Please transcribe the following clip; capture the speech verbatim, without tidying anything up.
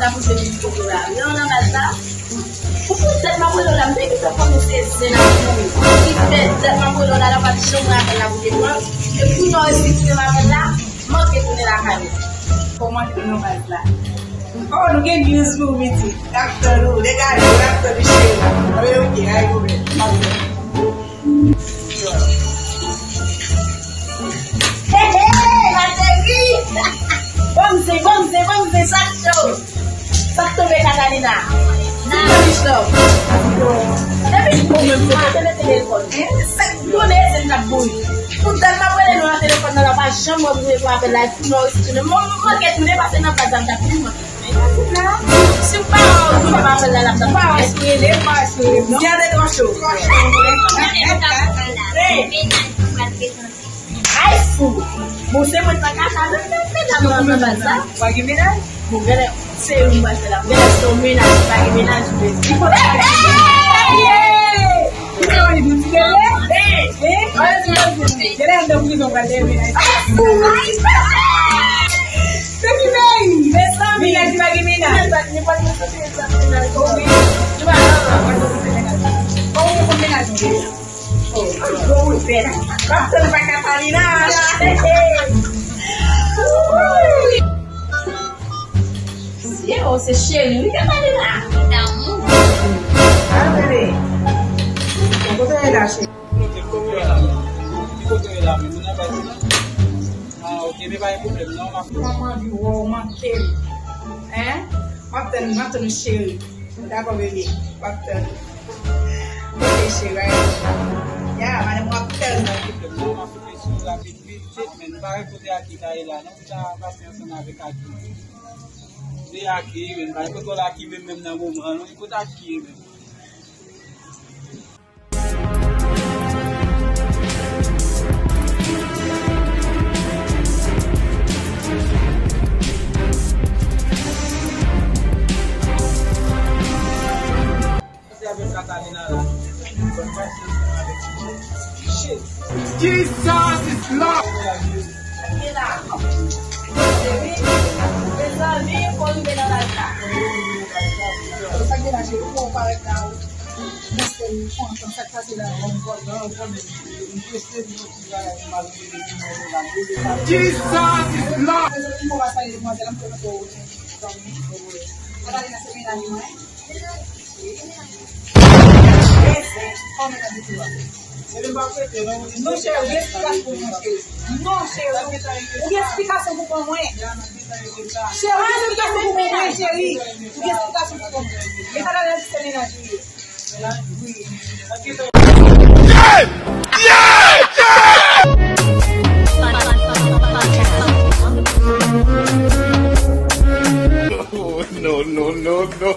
Sa pou se vin kote la. Lè w nan baz la, ou fout tèt m ap rele w la, m te gentan konnen se zen ap mouri. Ki fè tèt m ap rele w la, la pa t janm rapèl la pou te pran. E pou nou resi tounen rapèl la, manke tounen lakay ou. Kòman nou nan baz la? Oh, nou gen news pou w, pitit. N ap tann ou, degaje w, n ap tann ou, cheri. Anben, oke, pa gen pwoblèm. N ap tann ou. Hey, hey, m ateri! Bon zen, bon zen, bon zen, sa k cho! Sa k tonbe, Catalina? Di m nan mich love. Depi j bon menm, se kote mete telefòn. Sa k tounen, se n t ap boule. Tout tan m ap rele nou nan telefòn nan, la pa janm wè m reponn apèl la, epi nou resi tounen. Mwen, mwen, mwen, kèt tounen, pase nan baz la, m t ap di mwen. Si w pa wè w tounen apèl la, l ap tann. Ou pa wè si w rele, ou pa wè si w rele, non? Gade twa cho. Hey! Ay, fou! Bon, se mwen k pa ka sa, men, men, men, nan, nan, nan baz la. Ou pa gen mennaj? Bon, genlè, se ou m pral fè la. Genlè, se yon mennaj, ou pa gen mennaj, ou vle di. Hey! Hey! Genlè, anndan prizon, pral gen mennaj. Ay, fou! Baby May! Mezanmi, mennaj, ou pa gen mennaj. Mennaj, pa gen mennaj. Oh, wi. Ou pa gen mennaj. Oh, ou gen mennaj, ou gen mennaj. Oh, gwo wout vèt. Pastè pa Catalina. Yo, se cheri wi Catalina. Damou. Ah, bebe. Bon, kote w ye la, cheri? Kote, kote w ye la? Ki kote w ye la, men? Moun nan pa di non. Ah, ok, men pa gen pwoblèm non, m ap... Manman di, wow, manke m. Hein? M ap tann, m ap tann ou, cheri. Dakò, bebe. M ap tann. Ok, cheri. Ya, madanm, m ap tann. Non, m ap fè sou rapid, vit, vit, men nou pa wè kote Aki ta ye la, non, pou ta pase ansanm avèk Aki. Se Aki, men nou pa wè kote Aki menm, menm nan moman, non, kote Aki ye menm. Pase avèk Catalina la. Bonn pase ansanm avèk Chichi. Jesus is Lord! Mezanmi, fò rive nan baz la. Sa k gen la, cheri, ou parèt la, ou. Mwen se kontan, sa k pase la? Jesus is Lord! Catalina se mennaj mwen. Non, cheri, ou gen esplikasyon pou mwen, cheri. Non, cheri, ou gen esplikasyon pou mwen. Cheri, ou gen esplikasyon pou mwen, cheri. Ou gen esplikasyon pou mwen. E sa la, se mennaj ou ye. Wi. Yeah! Yeah! Yeah! No, no, no, no.